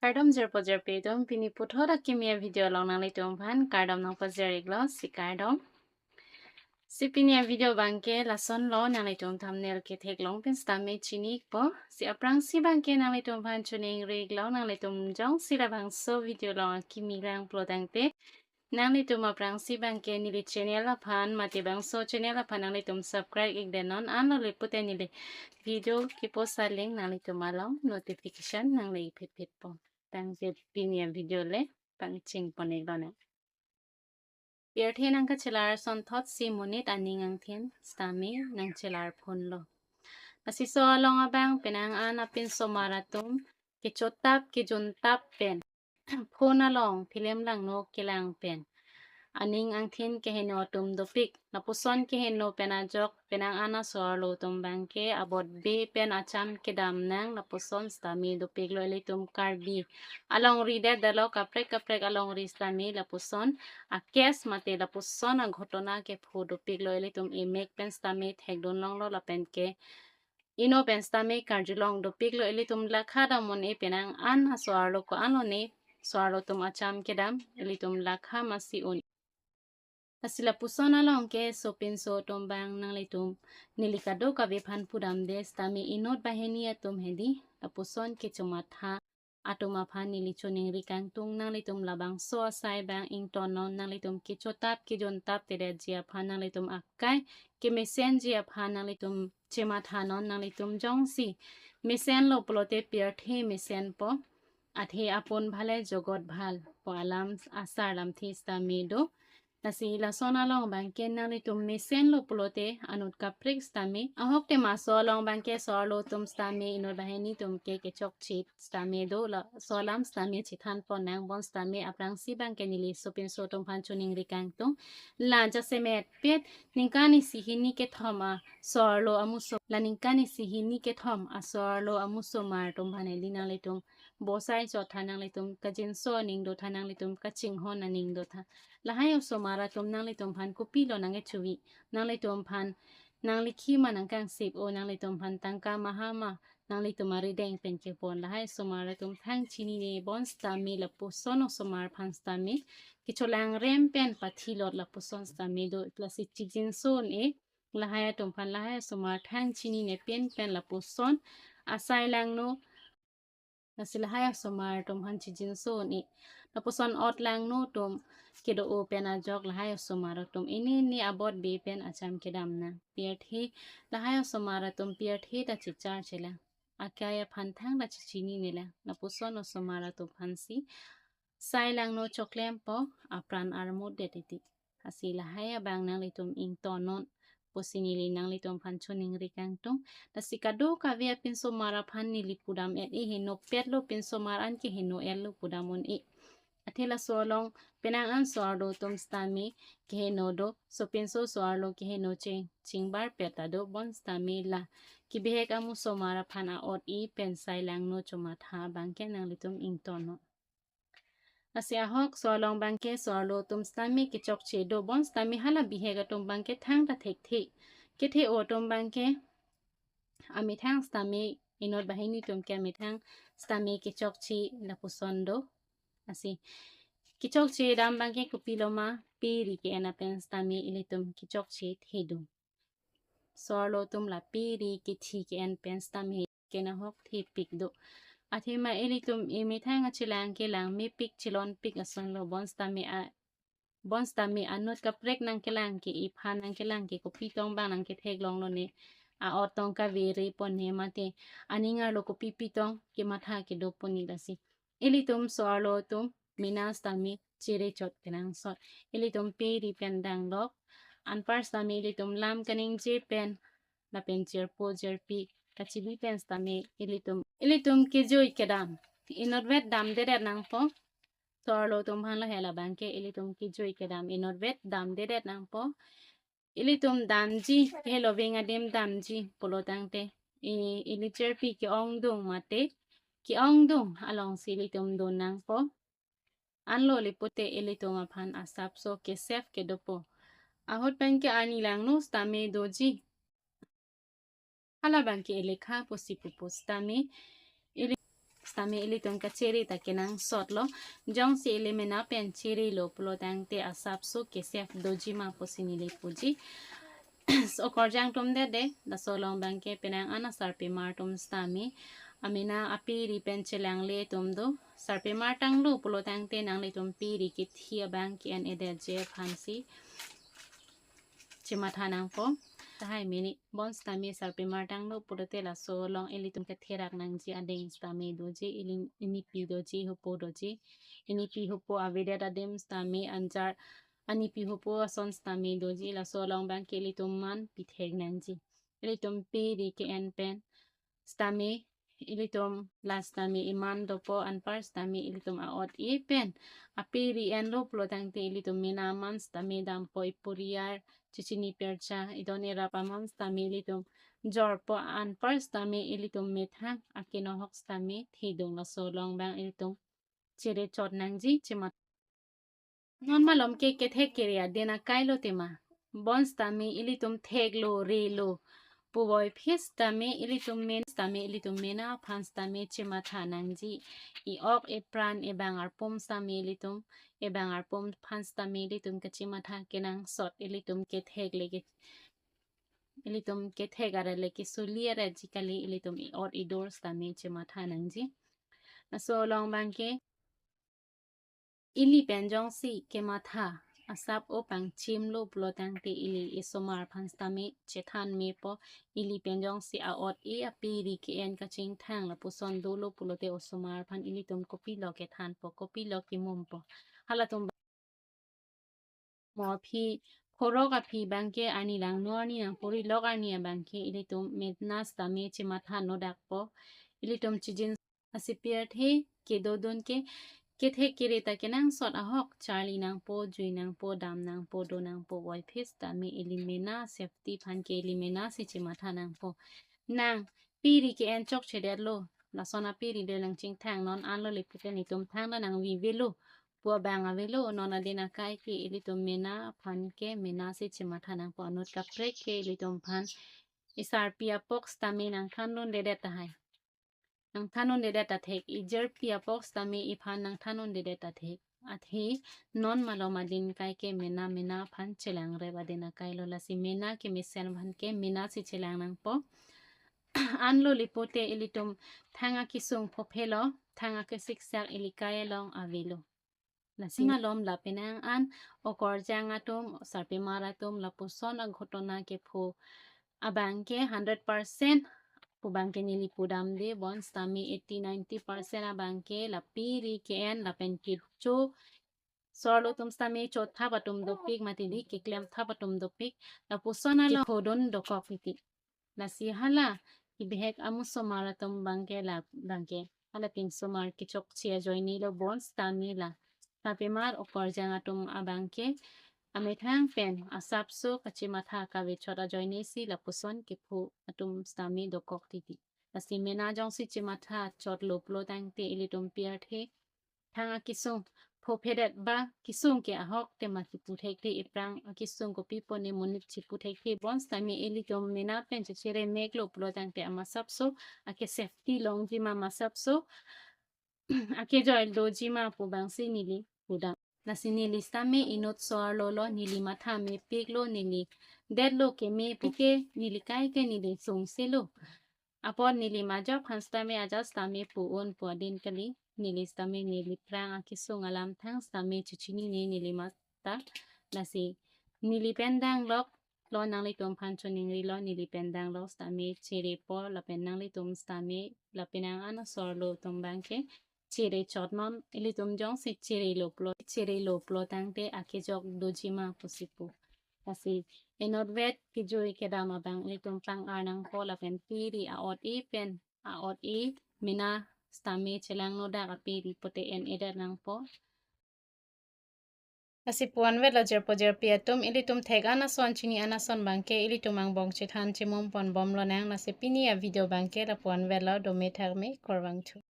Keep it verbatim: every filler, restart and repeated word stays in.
Kardom jirpo jirpi atum, pini puthot akimi a-video along nanglitum aphan kardom nangpajir-iklo, si kardom. Si pini a-video abangke lasonlo, nanglitum thumbnail ketheklong pen sitame chini-ikpo. Si aphrangsi abangke nanglitum aphan choningri-iklo, nanglitum jongsi labangso video along akimi lang pulo tangte, nanglitum aphrangsi abangke neli channel aphan mate bangso channel aphan nanglitum subscribe-ikdetnon, anlo le pute neli video kepost alink nanglitum along notification nangle-ik phitphitpo. Tangte pini a-video le pangcheng pon-iklo nang. Pirthe nangkachelar asonthotsi monit aning angthin sitame nangchelar phonlo. Lasi laso along abang penang an apinsomar atum kechotap kejuntap pen phone along film langno kelang pen aning angthin keheno atum dopik. Lapuson keheno pen ajok penang an aso-arlo atum abangke abot be pen acham kedam nang lapuson sitame dopiklo ilitum Karbi alongri det dalo, kaprek kaprek alongri sitame lapuson a-case mate lapuson a-ghotona kepho dopiklo, ilitum emek pen sitame thekdun longlo lapen ke ino pen sitame karjulong dopiklo, ilitum lakha dam un-e penang an aso-arlo ko-anlo ne so-arlo atum acham kedam, ilitum lakha masi un. Lasi lapuson along ke sopinso atum abang nanglitum neli kadokave aphan pudamde sitame inut banghini atum hedi lapuson kechomatha atum aphan neli choningri kangtung, nanglitum labangso asai abang ingtonnon, nanglitum kechotap kejuntap tedetji aphan, nanglitum akai kemesenji aphan nanglitum chemathanon, nanglitum jongsi mesenlo pulote pirthe mesenpo, athe apon bhal le jogot bhal pu alam asar lamthe sitame do. Lasi lason along abangke nanglitum mesenlo pulote anut kaprek sitame, ahok te laso along abangke so-arlo atum sitame inut banghini atum ke kechokche sitame do, laso alam sitame chethan pon nang, bonsitame aphrangsi abangke neli sopinso atum aphan choningri kangtung, la jasemet pet ningkan isi hini kethom aso-arlo amuso, la ningkan isi hini kethom aso-arlo amusomar atum aphan hedi nanglitum bosai chot tha, nanglitum kajinso aning do tha, nanglitum kachinghon aning do tha. Lahai osomar atum nanglitum aphan kopilo nangkechuvi, nanglitum aphan nanglikhi ma nangkangsip o, nanglitum aphan tangka maha ma nanglitum arideng pen kepon, lahai osomar atum thang chinine, bonsitame lapuson osomar aphan sitame kecholang rem pen pathilot lapuson sitame do. Lasi chijinso un-e lahai atum aphan, lahai osomar thang chinine pen pen lapuson asai langno, lasi lahai osomar atum aphan chijinso un-e. Lapuson ot langno atum kedo-o pen ajok lahai osomar atum ini ini abot be pen acham kedam nang. Pirthe, lahai osomar atum pirthe ta chicharche lang, akai aphan thangta chechinine lang, lapuson osomar atum aphansi sai langno choklempo, apran armut det titi. Lasi lahai abang nanglitum ingtonnon pusi neli nanglitum aphan choningri kangtung. Lasi kadokave apinsomar aphan neli pudam-et-e, henopetlo, pinsomar an ke heno-etlo pudam un-e. Athe laso along penang an so-arlo atum sitame keheno do, sopinso so-arlo keheno ching chingbarpet ta do, bonsitame la kebihek amusomar aphan a-ot-i pen sai langno chomatha abangke nanglitum ingtonnon. Lasi ahok so along abangke so-arlo atum sitame kechokche do, bonsitame hala bihek atum abangke thangta thekthe. Kethe-o atum abangke amethang sitame, inut banghini atum ke amethang sitame kechokche lapuson do. Lasi kechokche dam abangke kopilo ma, pe ri ke-en apen sitame ilitum kechokche thedung. So-arlo atum la pe ri kethi ke-en pen sitame kenahok thepik do. Athema ilitum emethang achelang kelang mepik chelonpik asonlo, bonsitame a, bonsitame anut kaprek nangkelang ke, iphan nangkelang ke kopi tong abang nangketheklonglo ne, a-ot tong kavere pon ne mate aning arlo kopi pi tong kematha kedo pon ne. Lasi ilitum so-arlo atum mena sitame chere chot kenangsot. Ilitum pe ri pen danglok, anpar sitame ilitum lam kaningje pen lapen jirpo jirpi kachibi pen sitame ilitum, ilitum kejui kedam inutvet damdedet nangpo. So-arlo atum aphan lahai labangke ilitum kejui kedam inutvet damdedet nangpo. Ilitum damji, keheloving adim damji pulo tangte, i, ili jirpi ke-ongdung mate ke-ongdung alongsi ilitum dun nangpo. Anlo le pute ilitum aphan asapso ke-save kedopo. Ahut pen ke arni langno sitame doji. Hala abangke elekha pusi pupo sitame ili, Sitame ilitum kachere ta kenangsot lo. Jongsi ili mena pen chere lo pulo tangte asapso ke safe doji ma pusi neli puji. Okorjang atum dede, laso along abangke penang an asarpimar atum sitame amena apiri pen chelangle atum do. Sarpimar tanglo pulo tangte nanglitum piri kethi abang ke-en-edet ji aphansi chematha nangpo. Tahai mini bon sitame sarpimar tanglo pulote laso along ilitum ketherak nangji adeng sitame doji, ili inipi doji, hupo doji. Inipi hupo avedet adim sitame anjar anipi hupo ason sitame doji, laso along abangke ilitum man pithek nangji. Ilitum piri ke-en pen sitame ilitum la sitame iman dopo, anpar sitame ilitum a-ot-e pen apiri enlo pulo tangte ilitum mena aman sitame dampo, ipuriar, chichini pircha, idon irap aman sitame ilitum jorpo, anpar sitame ilitum methang akenohok sitame thedung. Laso along abang ilitum chere chot nangji, chemat. Non malom ke kethek kere adin akai lo tema. Bon sitame ilitum theklo, relo puvoiphit sitame ilitum men sitame ilitum mena aphan sitame chematha nangji. I-ok ipran ibang arpum sitame ilitum, ibang arpum aphan sitame ilitum kachematha kenangsot, ilitum kethek leke, ilitum kethek arat leke suli arat ji kali, ilitum i-ot idur sitame chematha nangji. Laso along abangke ili pen jongsi kematha asap o pangchimlo pulo tangte ili isomar aphan sitame chethan mepo. Ili pen jongsi a-ot-e apiri ke-en kachingthang lapuson dolo pulote osomar aphan ilitum kopilo kethanpo, kopilo kimumpo? Halatum mo aphi, phorok aphi abangke arni langno arni nangpori lok arni abangke ilitum mena sitame chematha nodakpo. Ilitum chijin asipir the kedodun ke kethek kere ta kenangsot ahok charli nangpo, jui nangpo, dam nangpo, do nangpo, voiphit sitame ili mena safety aphan ke ili mena si chematha nangpo. Nang piri ke-en chokchedetlo, lason apiri de nangchingthang non anlo le pute netum thangta nangvi avelo pu abang avelo, non adin akai ke ilitum mena aphan ke mena si chematha nangpo. Anut kaprek ke ilitum aphan isarpi apok sitame nangthandundedet tahai. Nangthandundedet ta thek, ijirpi apok sitame iphan nangthandundedet ta thek. Athe non malom adin akai ke mena, mena aphan chelangrep adin akai lo, lasi mena kemesen aphan ke mena si chelang nangpo. Anlo le pute ilitum thang akesung phophelo, thang akesiksak ili kai along avelo. Lasi malom lapenang an okorjang atum, sarpimar atum lapuson aghotona kepho abangke hundred percent pu abangke neli pudamde, bon sitame eighty ninety percent abangke la piri ke-en lapen kecho sorlo atum sitame chothap atum dopik, mati di keklem thap atum dopik, lapuson along kephodun dokok titi. Lasi hala ibihek amusomar atum abangke la abangke hala pinsomar kechokche ajoinelo, bon sitame la sarpimar okorjang atum abangke amethang pen asapso kachematha kavechot ajoinesi lapuson kepho atum sitame dokok titi. Lasi mena jongsi chematha chotlo pulo tangte ilitum pirthe thang akesung phophedet ba kesung ke ahok tema kipu thekthe, ipran akesung kopi pone monit chipu thekthe. Bon sitame ilitum mena pen chechere meklo pulo tangte amasapso ake safety longji ma, amasapso akejoi doji ma pu abangsi neli pudam. Lasi neli sitame inut sorlo lo, neli matha mepiklo, neli detlo keme puke neli kai ke neli sungselo. Apot neli majok aphan sitame ajat sitame pu-un pu adin kali, neli sitame neli prang akesung alamthang sitame chechinine neli mata. Lasi neli pen danglok lo, nanglitum aphan choningrilo, neli pen danglok sitame cherepo lapen nanglitum sitame lapenang an asorlo atum abangke chere chotnon. Ilitum jongsi cherelo pulo, cherelo pulo tangte akejok doji ma pusi pu. Lasi inutvet kejui kedam abang ilitum pang-ar nangpo lapen piri a-ot-e pen a-ot-e mena sitame chelang nodak apiri pute en-edet nangpo. Lasi pu-anvetlo jirpo jirpi atum, ilitum thek an ason chini an ason abangke ilitum angbong chethan chemum ponbomlonang. Lasi pini avideo abangke la pu-anvetlo, dome thakme, kurvangthu.